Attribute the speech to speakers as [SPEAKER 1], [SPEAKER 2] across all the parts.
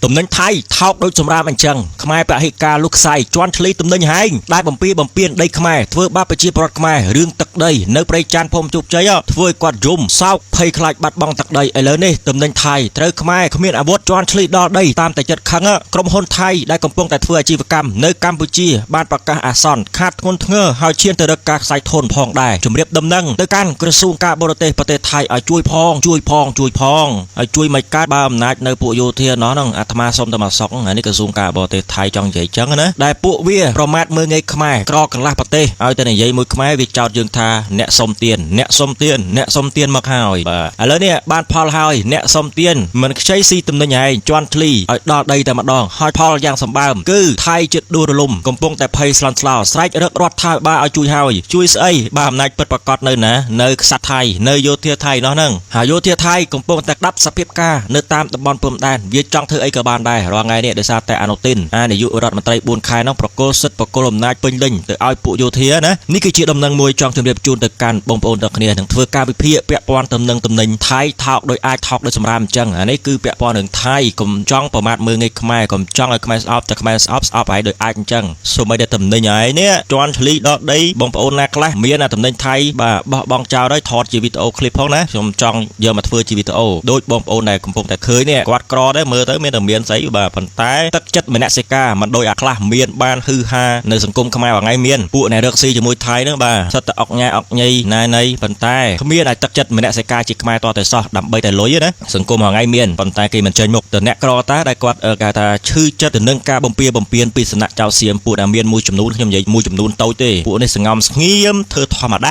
[SPEAKER 1] ទំនិញថៃថោកដូចសម្រាមអញ្ចឹងខ្មែរពហិការលុកខ្សែជន់ឈ្លីទំនិញហែងដែលបំពីបំពេញដីខ្មែរធ្វើបាបប្រជាពលរដ្ឋខ្មែររឿងទឹកដីនៅព្រៃចាន់ភូមិជោគជ័យធ្វើឲ្យគាត់យំសោកភ័យខ្លាចបាត់បង់ទឹកដីឥឡូវនេះទំនិញថៃត្រូវខ្មែរគ្មានអាវុធជន់ឈ្លីដល់ដីតាមតែចិត្តខឹងក្រុមហ៊ុនថៃដែលកំពុងតែធ្វើអាជីវកម្មនៅកម្ពុជាបានប្រកាសអាសន្នខាតធ្ងន់ធ្ងរហើយឈានទៅរកការខ្សែធនផងដែរជំរាបដំណឹងទៅកាន់ក្រសួងការបរទេសប្រទេសថៃឲ្យជួយផងជួយផងជួយផងឲ្យជួយមិនកើតបើអំណាចនៅពួកយោធានោះហ្នឹងអាត្មាសុំតែមកសុកអានេះក្រសួងការបរទេសថៃចង់និយាយចឹងណាដែលពួកវាប្រមាថមើលងាយខ្មែរក្រកន្លះប្រទេសឲ្យតែនិយាយមួយខ្មែរវាចោទយើងថាអ្នកសុំទានអ្នកសុំទានអ្នកសុំទានមកហើយបាទឥឡូវនេះបានផលហើយអ្នកសុំទានមិនខ្ចីស៊ីទំនិញឯងជន់ធ្លីឲ្យដល់ដីតែម្ដងហើយផលយ៉ាងសម្បើមគឺថៃចិត្តដួលរលំកំពុងតែភ័យស្លន់ស្លោស្រែករឹករដ្ឋាភិបាលឲ្យជួយហើយជួយស្អីបើអំណាចពិតប្រកបនៅណានៅខ្សាត់ថៃនៅយោធាថៃនោះហ្នឹងហើយយោធាថៃកំពុងតែដាប់សភាពការនៅតាមតំបន់ព្រំដែនវាចង់ធ្វើអីក៏បានដែររាល់ថ្ងៃនេះដោយសារតែអនុទិនអានាយករដ្ឋមន្ត្រី4ខែនោះប្រគល់សិទ្ធិប្រគល់អំណាចពេញលេញទៅឲ្យពួកយោធាណានេះគឺជាដំណឹងមួយចង់ជម្រាបជូនទៅកាន់បងប្អូនទាំងគ្នានឹងធ្វើការវិភាគពាក់ព័ន្ធទៅនឹងទំនិញថៃថោកដោយអាចថោកដោយសម្រាមអញ្ចឹងអានេះគឺពាក់ព័ន្ធនឹងថៃកុំចង់ប្រមាថមើលងាយខ្មែរកុំចង់ឲ្យខ្មែរស្អប់តែខ្មែរស្អប់ស្អប់ហើយដោយអាចអញ្ចឹងសូម្បីតែទំនិញហើយនេះជន់ឈ្លីដល់ដីបងប្អូនណាខ្លះមានអាទំនិញថៃបាទបោះបង់ចោលហើយថតជាវីដេអូឃ្លីបផងណាខ្ញុំចង់យកមកធ្វើជាវីដេអូដូចបងប្អូនដែលកំពុងតែឃើញនេះគាត់ក្រដែរមើលទៅមានតែមានស្អីបាទប៉ុន្តែទឹកចិត្តមនសិការមិនដូចអាខ្លះមានបានហ៊ឺហានៅសង្គមខ្មែរថ្ងៃមានពួកអ្នករកស៊ីជាមួយថៃហ្នឹងបាទសិតតែអុកញ៉ែអុកញីណែណីប៉ុន្តែគ្មានឲ្យទឹកចិត្តមនសិការជាខ្មែរតតែសោះដើម្បីតែលុយណាសង្គមថ្ងៃមានប៉ុន្តែគេមិនចេញមុខទៅអ្នកក្រតាដែលគាត់គេថាឈឺចិត្តទៅនឹងការបំពៀបំពៀនពីសំណាក់ចៅសៀមពួកដែលមានមួយចំនួនខ្ញុំនិយាយមួយចំនួនតូចទេពួកនេះសងំស្ងៀមធ្វើធម្មតា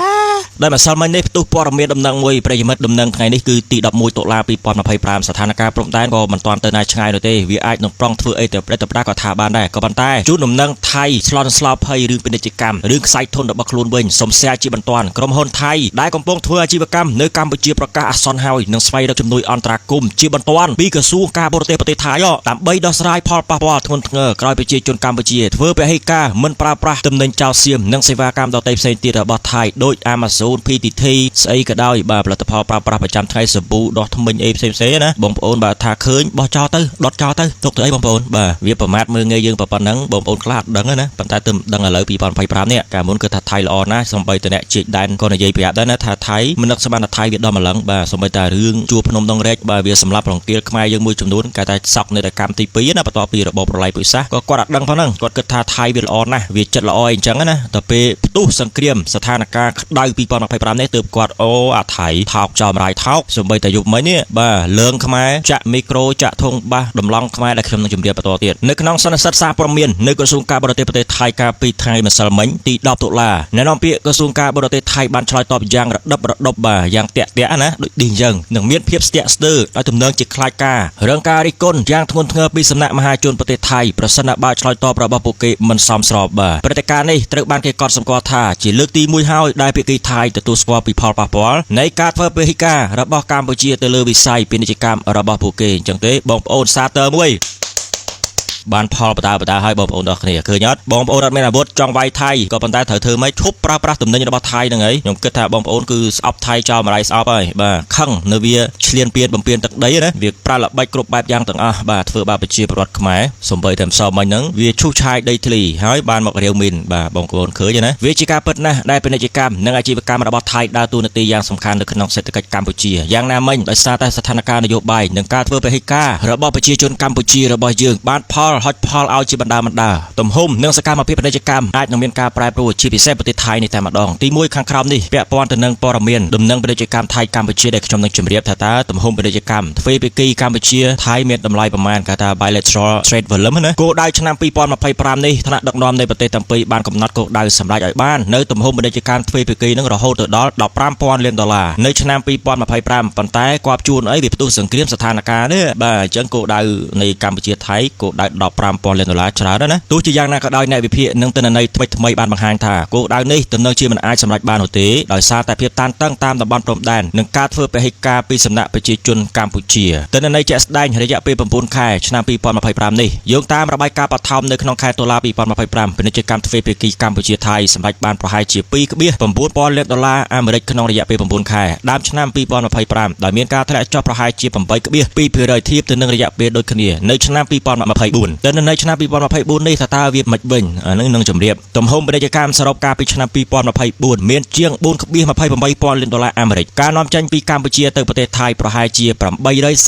[SPEAKER 1] ដែលម្សិលមិញនេះផ្ទុះព័ត៌មានដំណឹងមួយប្រិយមិត្តដំណឹងថ្ងៃនេះគឺទី11តុលា2025ស្ថានភាពព្រំដែនក៏មិនទាន់ទៅណាឆ្ងាយនោះទេវាអាចនឹងប្រុងធ្វើអីទៅប្រតិបត្តិក៏ថាបានដែរក៏ប៉ុន្តែជូនដំណឹងថៃស្លន់ស្លោភ័យរឿងពាណិជ្ជកម្មរឿងខ្សែធនរបស់ខ្លួនវិញសុំ share ជាបន្ទាន់ក្រុមហ៊ុនថៃដែលកំពុងធ្វើអាជីវកម្មនៅកម្ពុជាប្រកាសអាសន្នហើយនឹងស្វែងរកជំនួយអន្តរាគមន៍ជាបន្ទាន់ពីក្រសួងការបរទេសប្រទេសថៃដើម្បីដោះស្រាយផលប៉ះពាល់ធ្ងន់ធ្ងរក្រោយប្រជាជនកម្ពុជាធ្វើពហិការមិនប្រើប្រាស់ទំនិញចោលសៀមនិងសេវាកម្មដទៃផ្សេងទៀតរបស់ថៃដូច Amazon PTT ស្អីក៏ដោយបាទផលិតផលប្រើប្រាស់ប្រចាំថ្ងៃសាប៊ូដោះធ្មេញអីផ្សេងៗណាបងប្អូនបាទថាឃើញបោះចោលទៅដុតចោលទៅទុកទៅអីបងប្អូនបាទវាប្រមាថមើលងាយយើងប៉ុណ្ណឹងបងប្អូនខ្លះអត់ដឹងណាប៉ុន្តែទើបដឹងឥឡូវ2025នេះកាលមុនគឺថាថៃល្អណាស់សំបីតអ្នកជាដែនក៏និយាយប្រាប់ដែរណាថាថៃមិននឹកស្មានថាថៃវាដល់ម្លឹងបាទសំបីតែរឿងជួរភ្នំដងរែកបាទវាសម្លាប់រង្គាលខ្មែរយើងមួយចំនួនគេថាសក់នៅតែកម្មទី2ណាបន្ទាប់ពីរបបប្រល័យពូជសាសន៍ក៏គាត់អត់ដឹងផងហ្នឹងគាត់គិតថាថៃវាល្អណាស់វាចិត្តល្អអីអញ្ចឹងណាដល់ពេលផ្ទុះសង្គ្រាមស្ថានភាពក្តៅ2025នេះទើបគាត់អូអាថៃថោកចោលម្រាយថោកសំបីតែយប់មិញនេះបាទលើងខ្មែរចាក់មីក្រូចាក់ធុងបាសដំឡងខ្មែរដែលខ្ញុំនឹងជម្រាបបន្តទៀតនៅក្នុងសន្និសីទសារព័ត៌មាននៅក្រសួងការបរទេសប្រទេសថៃកាលពីថ្ងៃម្សិលមិញទី10តុលាអ្នកនាំពាក្យក្រសួងការបរទេសថៃបានឆ្លើយតបយ៉ាងរដិបរដប់បាទយ៉ាងតាក់តាក់ណាដូចនេះអញ្ចឹងនឹងមានភាពស្ទាក់ស្ទើរដោយទំនងជាខ្លាចការរឿងការរិះគន់យ៉ាងធ្ងន់ធ្ងរពីសំណាក់មហាជនប្រទេសថៃប្រសិនបើឆ្លើយតបរបស់ពួកគេមិនសមស្របបាទព្រឹត្តិការណ៍នេះត្រូវបានគេកត់សម្គាល់ថាជាលើកទី1ហើយដែលភាគីថៃទទួលស្គាល់ពីផលប៉ះពាល់នៃការធ្វើពហិការរបស់កម្ពុជាទៅលើវិស័យពាណិជ្ជកម្មរបស់ពួកគេអញ្ចឹងទេបងប្អូនសាទរមួយបានផលបដាបដាឲ្យបងប្អូនដល់គ្នាឃើញអត់បងប្អូនអត់មានអាវុធចង់វាយថៃក៏ប៉ុន្តែត្រូវធ្វើម៉េចឈប់ប្រើប្រាស់ទំនិញរបស់ថៃហ្នឹងហើយខ្ញុំគិតថាបងប្អូនគឺស្អប់ថៃចោលម្លាយស្អប់ហើយបាទខឹងនៅវាឆ្លៀនពៀនបំពេញទឹកដីណាវាប្រើល្បិចគ្រប់បែបយ៉ាងទាំងអស់បាទធ្វើបាបប្រជាពលរដ្ឋខ្មែរសំបីតែម្សិលមិញហ្នឹងវាឈូសឆាយដីធ្លីហើយបានមករាវមីនបាទបងប្អូនឃើញណាវាជាការពិតណាស់ដែលពាណិជ្ជកម្មនិងអាជីវកម្មរបស់ថៃដើរតួនាទីយ៉ាងសំខាន់នៅក្នុងសេដ្ឋកិច្ចកម្ពុជាយ៉ាងណាមិញដោយសារតែស្ថានភាពនយោបាយនិងការធ្វើពហិការរបស់ប្រជាជនកម្ពុជារបស់យើងបានផលហុចផលឲ្យជាបណ្ដាបណ្ដាទំហំនិងសកម្មភាពពាណិជ្ជកម្មអាចនឹងមានការប្រែប្រួលជាពិសេសប្រទេសថៃនេះតែម្ដងទី1ខាងក្រោមនេះពាក់ព័ន្ធទៅនឹងព័ត៌មានដំណឹងពាណិជ្ជកម្មថៃកម្ពុជាដែលខ្ញុំនឹងជម្រាបថាតើទំហំពាណិជ្ជកម្មទ្វេភាគីកម្ពុជាថៃមានតម្លៃប្រមាណគេថា bilateral trade volume ណាគោលដៅឆ្នាំ2025នេះថ្នាក់ដឹកនាំនៃប្រទេសទាំងពីរបានកំណត់គោលដៅសម្រេចឲ្យបាននៅទំហំពាណិជ្ជកម្មទ្វេភាគីនឹងរហូតទៅដល់15,000លានដុល្លារនៅឆ្នាំ2025ប៉ុន្តែគាត់ជួនអីវាផ្ទុះសង្គ្រាមស្ថានភាពនេះបាទអញ្ចឹងគោលដៅនៃកម្ពុជាថៃគោលដៅ 15,000 លានដុល្លារច្រើនណាស់ណាទោះជាយ៉ាងណាក៏ដោយអ្នកវិភាគនិងទិន្នន័យថ្មីៗបានបង្ហាញថាគោលដៅនេះទំនងជាមិនអាចសម្រេចបាននោះទេដោយសារតែភាពតានតឹងតាមតំបន់ព្រំដែននិងការធ្វើពហិការពីសំណាក់ប្រជាជនកម្ពុជាទិន្នន័យជាក់ស្ដែងរយៈពេល9ខែឆ្នាំ2025នេះយោងតាមរបាយការណ៍បឋមនៅក្នុងខែតុលា2025ពាណិជ្ជកម្មទ្វេភាគីកម្ពុជាថៃសម្រេចបានប្រហែលជា 2.9 ពាន់លានដុល្លារអាមេរិកក្នុងរយៈពេល9ខែដើមឆ្នាំ2025ដោយមានការធ្លាក់ចុះប្រហែលជា 8.2% ធៀបទៅនឹងរយៈពេលដូចគ្នានៅឆ្នាំ2024ទិន្នន័យឆ្នាំ2024នេះថាតើវាមិនវិញអានឹងនឹងជម្រាបទំហំពាណិជ្ជកម្មសរុបកាលពីឆ្នាំ2024មានជាង 4.28 ពាន់លានដុល្លារអាមេរិកការនាំចេញពីកម្ពុជាទៅប្រទេសថៃប្រហែលជា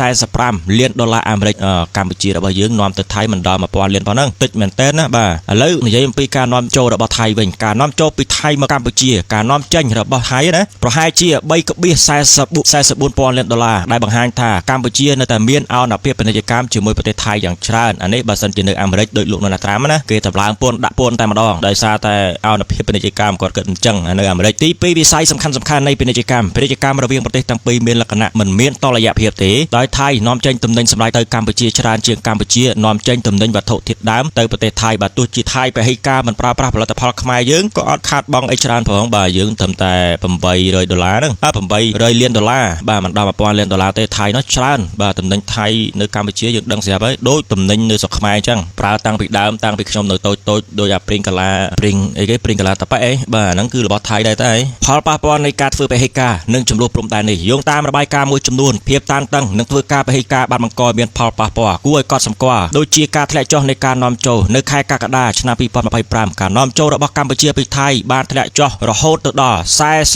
[SPEAKER 1] 845លានដុល្លារអាមេរិកកម្ពុជារបស់យើងនាំទៅថៃមិនដល់1000លានប៉ុណ្ណឹងតិចមែនតើណាបាទឥឡូវនិយាយអំពីការនាំចូលរបស់ថៃវិញការនាំចូលពីថៃមកកម្ពុជាការនាំចេញរបស់ថៃណាប្រហែលជា 3.44 ពាន់លានដុល្លារដែលបង្ហាញថាកម្ពុជានៅតែមានឱនភាពពាណិជ្ជកម្មជាមួយប្រទេសថៃយ៉ាងច្រើនអានេះបើសិនជានៅអាមេរិកដោយលោកដូណាល់ត្រាំណាគេតម្លើងពន្ធដាក់ពន្ធតែម្ដងដោយសារតែឱនភាពពាណិជ្ជកម្មគាត់គិតអញ្ចឹងនៅអាមេរិកទី2វិស័យសំខាន់សំខាន់នៃពាណិជ្ជកម្មពាណិជ្ជកម្មរវាងប្រទេសទាំងពីរមានលក្ខណៈមិនមានតុល្យភាពទេដោយថៃនាំចេញទំនិញសម្រាប់ទៅកម្ពុជាច្រើនជាងកម្ពុជានាំចេញទំនិញវត្ថុធាតុដើមទៅប្រទេសថៃបើទោះជាថៃពហិការមិនប្រើប្រាស់ផលិតផលខ្មែរយើងក៏អត់ខាតបង់អីច្រើនផងបាទយើងត្រឹមតែ800ដុល្លារហ្នឹង800លានដុល្លារបាទមិនដល់1000លានដុល្លារទេថៃនោះច្រើនបាទទំនិញថៃនៅកម្ពុជាយើងដឹងស្រាប់ហើយដូចទំនិញនៅស្រុកខ្មែរអញ្ចឹងប្រើតាំងពីដើមតាំងពីខ្ញុំនៅតូចតូចដូចអាព្រីងកាឡាព្រីងអីគេព្រីងកាឡាតប៉ែអីបាទហ្នឹងគឺរបស់ថៃដែរតែផលប៉ះពាល់នៃការធ្វើពហិការនិងចំនួនព្រំដែននេះយោងតាមរបាយការណ៍មួយចំនួនភាពតានតឹងនិងធ្វើការពហិការបានបង្កឲ្យមានផលប៉ះពាល់គួរឲ្យកត់សម្គាល់ដូចជាការធ្លាក់ចុះនៃការនាំចូលនៅខែកក្កដាឆ្នាំ2025ការនាំចូលរបស់កម្ពុជាពីថៃបានធ្លាក់ចុះរហូតទៅដល់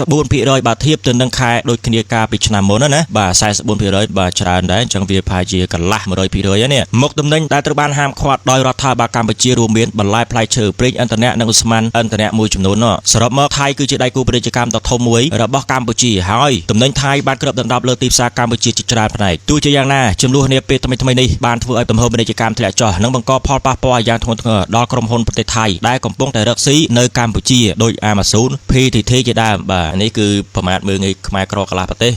[SPEAKER 1] 44%បើធៀបទៅនឹងខែដូចគ្នាកាលពីឆ្នាំមុនណាបាទ44%បាទច្រើនដែរអញ្ចឹងវាប្រហែលជាកន្លះ100%នេះមុខទំនិញដែលត្រូវបានហាមឃាត់ដោយរដ្ឋាភិបាលកម្ពុជារួមមានបន្លែផ្លែឈើប្រេងឥន្ធនៈនិងឧស្ម័នឥន្ធនៈមួយចំនួននោះសរុបមកថៃគឺជាដៃគូពាណិជ្ជកម្មដ៏ធំមួយរបស់កម្ពុជាហើយទំនិញថៃបានគ្របដណ្ដប់លើទីផ្សារកម្ពុជាជាច្រើនផ្នែកទោះជាយ៉ាងណាចំនួននាពេលថ្មីៗនេះបានធ្វើឲ្យទំហំពាណិជ្ជកម្មធ្លាក់ចុះនិងបង្កផលប៉ះពាល់យ៉ាងធ្ងន់ធ្ងរដល់ក្រុមហ៊ុនប្រទេសថៃដែលកំពុងតែរកស៊ីនៅកម្ពុជាដោយ Amazon PTT ជាដើមបាទនេះគឺប្រមាថមើលងាយខ្មែរក្រកន្លះប្រទេស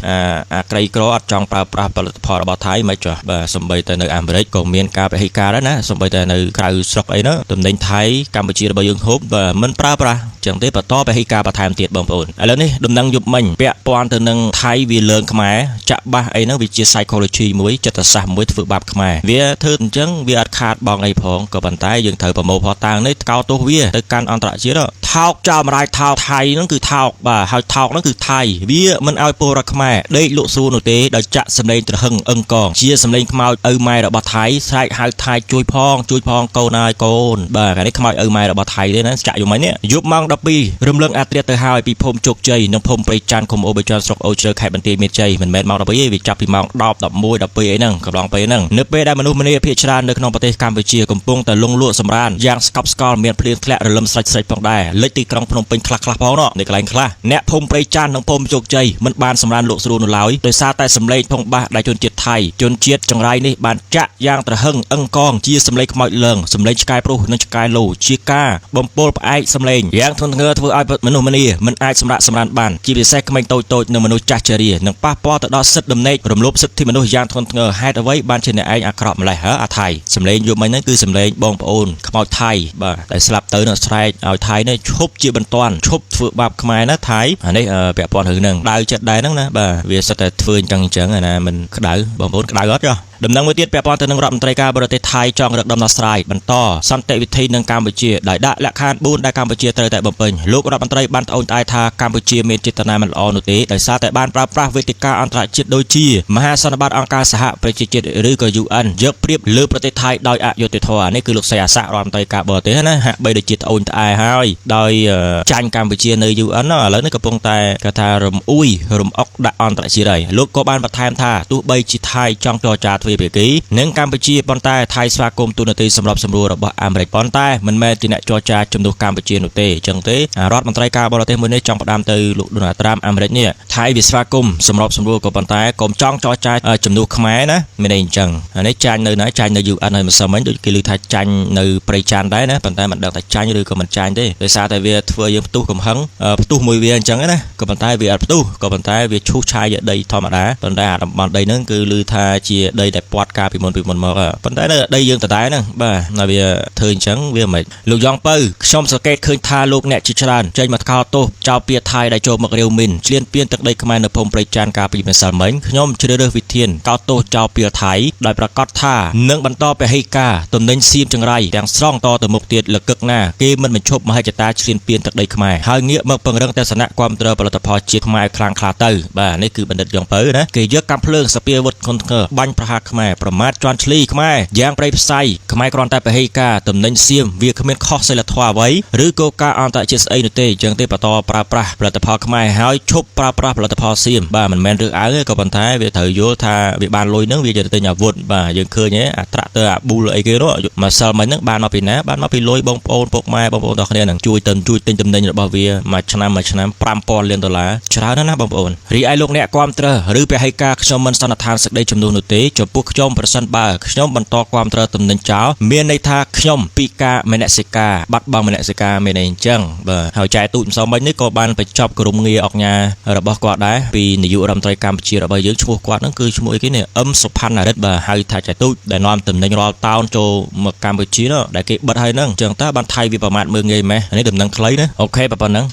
[SPEAKER 1] អាក្រីក្រអត់ចង់ប្រើប្រាស់ផលិតផលរបស់ថៃមិនចុះបាទសំបីតែនៅអាមេរិកក៏មានការពហិការដែរណាសំបីតែនៅក្រៅស្រុកអីនោះទំនិញថៃកម្ពុជារបស់យើងហូបបាទមិនប្រើប្រាស់ចឹងទេបន្តពហិការបន្ថែមទៀតបងប្អូនឥឡូវនេះដំណឹងយប់មិញពាក់ព័ន្ធទៅនឹងថៃវាលើងខ្មែរចាក់បាសអីហ្នឹងវាជា psychology មួយចិត្តសាស្ត្រមួយធ្វើបាបខ្មែរវាធ្វើអញ្ចឹងវាអត់ខាតបងអីផងក៏ប៉ុន្តែយើងត្រូវប្រមូលផតាងនេះកោតទោសវាទៅកាន់អន្តរជាតិថោកចោលម្រាយថោកថៃហ្នឹងគឺថោកបាទហើយថោកហ្នឹងគឺថៃវាមិនឲ្យពលរដ្ឋខ្មែរដេកលក់ស្រួលនោះទេដោយចាក់សម្លេងត្រហឹងអឹងកងជាសម្លេងខ្មោចឪម៉ែរបស់ថៃស្រែកហៅថៃជួយផងជួយផងកូនហើយកូនបាទកាលនេះខ្មោចឪម៉ែរបស់ថៃទេណាចាក់យំមិញនេះយប់ម៉ោង12រំលឹងអាត្រាទៅហើយពីភូមិជោគជ័យនិងភូមិព្រៃច័ន្ទឃុំអូបេចនស្រុកអូជ្រៅខេត្តបន្ទាយមានជ័យមិនមែនម៉ោង12ទេវាចាប់ពីម៉ោង10 11 12អីហ្នឹងកំឡុងពេលហ្នឹងនៅពេលដែលមនុស្សម្នាភាគច្រើននៅក្នុងប្រទេសកម្ពុជាកំពុងតែលងលក់សម្រានយ៉ាងស្កប់ស្កល់មានភ្លៀងធ្លាក់រលឹមស្រាច់ស្រាច់ផងដែរលិចទីក្រុងភ្នំពេញខ្លះខ្លះផងនោះនៅកន្លែងខ្លះអ្នកភូមិព្រៃច័ន្ទនិងភូមិជោគជ័យមិនបានសម្រានលក់ស្រួលនោះឡើយដោយសារតែសម្លេងធុងបាសដែលជនជាតិថៃជនជាតិចង្រៃនេះបានចាក់យ៉ាងត្រហឹងអឹងកងជាសម្លេងខ្មោចលើងសម្លេងឆ្កែព្រុសនិងឆ្កែលូជាការបំពុលផ្អែកសម្លេងយ៉ាងធ្ងន់ធ្ងរធ្វើឲ្យមនុស្សម្នាមិនអាចសម្រាកសម្រានបានជាពិសេសក្មេងតូចៗនិងមនុស្សចាស់ជរានិងប៉ះពាល់ទៅដល់សិទ្ធិដំណេករំលោភសិទ្ធិមនុស្សយ៉ាងធ្ងន់ធ្ងរហេតុអ្វីបានជាអ្នកឯងអាក្រក់ម្លេះហ៎អាថៃសម្លេងយប់មិញហ្នឹងគឺសម្លេងបងប្អូនខ្មោចថៃបាទតែស្លាប់ទៅនឹងស្រែកឲ្យថៃនេះឈប់ជាបន្ទាន់ឈប់ធ្វើបាបខ្មែរណាថៃអានេះពាក់ព័ន្ធរឿងហ្នឹងដៅចិត្តដែរហ្នឹងណាបាទវាសិតតែធ្វើអញ្ចឹងណាមិនក្តៅបងប្អូនក្តៅអត់ចុះដំណឹងមួយទៀតពាក់ព័ន្ធទៅនឹងរដ្ឋមន្ត្រីការបរទេសថៃចង់រកដំណោះស្រាយបន្តសន្តិវិធីនឹងកម្ពុជាដោយដាក់លក្ខខណ្ឌ4ដែលកម្ពុជាត្រូវតែបំពេញលោករដ្ឋមន្ត្រីបានត្អូញត្អែថាកម្ពុជាមានចេតនាមិនល្អនោះទេដោយសារតែបានប្រើប្រាស់វេទិកាអន្តរជាតិដូចជាមហាសន្និបាតអង្គការសហប្រជាជាតិឬក៏ UN យកប្រៀបលើប្រទេសថៃដោយអយុត្តិធម៌នេះគឺលោកសីអាសារដ្ឋមន្ត្រីការបរទេសណាហាក់បីដូចជាត្អូញត្អែហើយដោយចាញ់កម្ពុជានៅ UN ឥឡូវនេះកំពុងតែគេថារំអួយរំអុកដាក់អន្តរជាតិហើយលោកក៏បានបន្ថែមថាទោះបីជាថៃចង់ចរចាទ្វេភាគីនិងកម្ពុជាប៉ុន្តែថៃស្វាគមន៍ទូនាទីសម្របសម្រួលរបស់អាមេរិកប៉ុន្តែមិនមែនជាអ្នកចរចាជំនួសកម្ពុជានោះទេអញ្ចឹងទេរដ្ឋមន្ត្រីការបរទេសមួយនេះចង់ផ្ដាំទៅលោកដូណាល់ត្រាំអាមេរិកនេះថៃវាស្វាគមន៍សម្របសម្រួលក៏ប៉ុន្តែកុំចង់ចរចាជំនួសខ្មែរណាមានន័យអញ្ចឹងអានេះចាញ់នៅណាចាញ់នៅ UN ហើយម្សិលមិញដូចគេឮថាចាញ់នៅព្រៃចានដែរណាប៉ុន្តែមិនដឹងថាចាញ់ឬក៏មិនចាញ់ទេដោយសារតែវាធ្វើយើងផ្ទុះកំហឹងផ្ទុះមួយវាអញ្ចឹងណាក៏ប៉ុន្តែវាអត់ផ្ទុះក៏ប៉ុន្តែវាឈូសឆាយដីធម្មតាប៉ុន្តែអាតំបន់ដីហ្នឹងគឺឮថាជាដីដែល ដែលពាត់កាលពីមុនពីមុនមកប៉ុន្តែនៅដីយើងដដែលហ្នឹងបាទនៅវាធ្វើអញ្ចឹងវាមិនលោកយ៉ងពៅខ្ញុំសង្កេតឃើញថាលោកអ្នកជាច្រើនចេញមកថ្កោលទោសចោលពៀថៃដែលចូលមករាវមីនឈ្លានពានទឹកដីខ្មែរនៅភូមិព្រៃចានកាលពីម្សិលមិញខ្ញុំជ្រើសរើសវិធានកោតទោសចោលពៀថៃដោយប្រកាសថានឹងបន្តពហិការទំនិញសៀមចង្រៃទាំងស្រុងតទៅមុខទៀតលកឹកណាគេមិនបញ្ឈប់មហិច្ឆតាឈ្លានពានទឹកដីខ្មែរហើយងាកមកពង្រឹងទស្សនៈគាំទ្រផលិតផលជាតិខ្មែរខ្លាំងក្លាទៅបាទនេះគឺបណ្ឌិតយ៉ងពៅណាគេយកកាំភ្លើងសពាវុធខុនធ្ងើបាញ់ប្រហារខ្មែរប្រមាថជន់ឈ្លីខ្មែរយ៉ាងប្រៃផ្សៃខ្មែរគ្រាន់តែពហិការទំនិញសៀមវាគ្មានខុសសិលធម៌អ្វីឬគោលការណ៍អន្តរជាតិស្អីនោះទេអញ្ចឹងទេបន្តប្រើប្រាស់ផលិតផលខ្មែរហើយឈប់ប្រើប្រាស់ផលិតផលសៀមបាទមិនមែនរឿងអើទេក៏ប៉ុន្តែវាត្រូវយល់ថាវាបានលុយហ្នឹងវាจะទិញអាវុធបាទយើងឃើញទេអាត្រាក់ទ័រអាប៊ូលអីគេនោះម្សិលមិញហ្នឹងបានមកពីណាបានមកពីលុយបងប្អូនពុកម៉ែបងប្អូនទាំងគ្នាហ្នឹងជួយទៅជួយទិញទំនិញរបស់វាមួយឆ្នាំមួយឆ្នាំ5000លានដុល្លារច្រើនណាស់ណាបងប្អូនរីឯលោកអ្នកគាំទ្រឬពហិការខ្ញុំមិនសន្និដ្ឋានសេចក្តីជំនួសនោះទេចំពោះខ្ញុំប្រសិនបើខ្ញុំបន្តគាំទ្រទំនិញចោលមានន័យថាខ្ញុំពីការមនសិការបាត់បង់មនសិការមានន័យអញ្ចឹងបាទហើយចែទូចម្សិលមិញនេះក៏បានបញ្ចប់ក្រុមងារអង្គការរបស់គាត់ដែរពីនាយករដ្ឋមន្ត្រីកម្ពុជារបស់យើងឈ្មោះគាត់ហ្នឹងគឺឈ្មោះអីគេនេះអឹមសុផាន់ណារិទ្ធបាទហៅថាចែទូចដែលនាំទំនិញរាល់តោនចូលមកកម្ពុជានោះដែលគេបិទហើយហ្នឹងអញ្ចឹងតើបានថៃវាប្រមាថមើលងាយម៉េះនេះដំណឹងខ្លីណាOK ប៉ុណ្ណឹង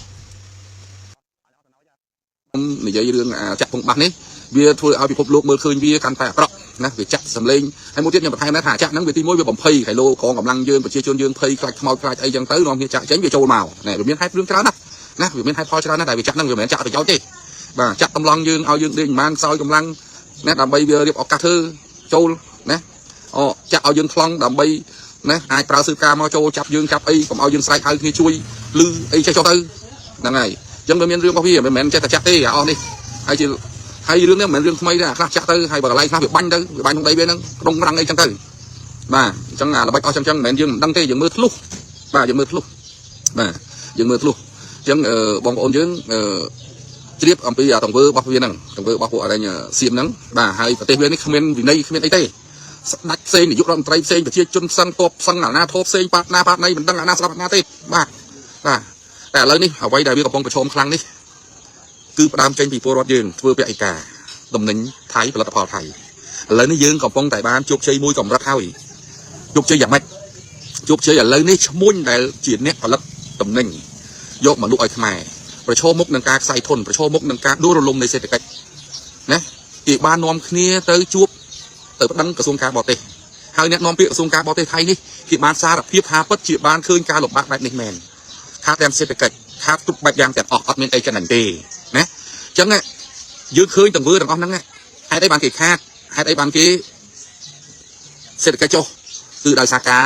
[SPEAKER 2] និយាយរឿងអាចាក់ពងបាសនេះវាធ្វើឲ្យពិភពលោកមើលឃើញវាកាន់តែអាក្រក់ណាវាចាក់សម្លេងហើយមួយទៀតខ្ញុំបន្ថែមដែរថាចាក់ហ្នឹងវាទីមួយវាបំភ័យគីឡូកងកម្លាំងយើងប្រជាជនយើងភ័យខ្លាចខ្មោចខ្លាចអីចឹងទៅនាំគ្នាចាក់ចេញវាចូលមកណែវាមានហេតុរឿងច្រើនណាស់ណាវាមានហេតុផលច្រើនណាស់តែវាចាក់ហ្នឹងវាមិនមែនចាក់ប្រយោជន៍ទេបាទចាក់កម្លាំងយើងឲ្យយើងដេកប្រហែលខ្សោយកម្លាំងណាដើម្បីវារៀបឱកាសធ្វើចូលណាអូចាក់ឲ្យយើងថ្លង់ដើម្បីណាអាចប្រើស៊ើការមកចូលចាប់យើងចាប់អីកុំឲ្យយើងស្រែកហៅគ្នាជួយលឺអីចេះចុះទៅហ្នឹងហើយអញ្ចឹងវាមានរឿងរបស់វាមិនមែនចេះតែចាក់ទេអាអស់នេះហើយជាហើយរឿងនេះមិនមែនរឿងថ្មីទេអាខ្លះចាក់ទៅហើយបើកន្លែងខ្លះវាបាញ់ទៅវាបាញ់ក្នុងដីវាហ្នឹងដុងរាំងអីចឹងទៅបាទអញ្ចឹងអាល្បិចអស់ចឹងចឹងមិនមែនយើងមិនដឹងទេយើងមើលធ្លុះបាទយើងមើលធ្លុះបាទយើងមើលធ្លុះអញ្ចឹងបងប្អូនយើងអឺជ្រាបអំពីអាទង្វើរបស់វាហ្នឹងទង្វើរបស់ពួកអរិញសៀមហ្នឹងបាទហើយប្រទេសវានេះគ្មានវិន័យគ្មានអីទេស្ដាច់ផ្សេងនាយករដ្ឋមន្ត្រីផ្សេងប្រជាជនផ្សឹងតបផ្សឹងអាណាធោផ្សេងប៉ាត់ណាប៉ាត់ណីមិនដឹងអាណាស្ដាប់អាណាទេបាទបាទតែឥឡូវនេះអ្វីដែលវាកំពុងប្រឈមខ្លាំងនេះគឺផ្ដើមចេញពីពលរដ្ឋយើងធ្វើពហិការតំណែងថៃផលិតផលថៃឥឡូវនេះយើងកំពុងតែបានជោគជ័យមួយកម្រិតហើយជោគជ័យយ៉ាងម៉េចជោគជ័យឥឡូវនេះឈ្មួញដែលជាអ្នកផលិតតំណែងយកមកលក់ឲ្យខ្មែរប្រឈមមុខនឹងការខ្សែធនប្រឈមមុខនឹងការដួលរលំនៃសេដ្ឋកិច្ចណាគេបាននាំគ្នាទៅជួបទៅប្តឹងក្រសួងការបរទេសហើយអ្នកនាំពាក្យក្រសួងការបរទេសថៃនេះគេបានសារភាពថាពិតជាបានឃើញការលំបាកបែបនេះមែនខាតទាំងសេដ្ឋកិច្ចខាតគ្រប់បែបយ៉ាងទាំងអស់អត់មានអីចំណេញទេណាអញ្ចឹងយើងឃើញទង្វើទាំងអស់ហ្នឹងហេតុអីបានគេខាតហេតុអីបានគេសេដ្ឋកិច្ចចុះគឺដោយសារការ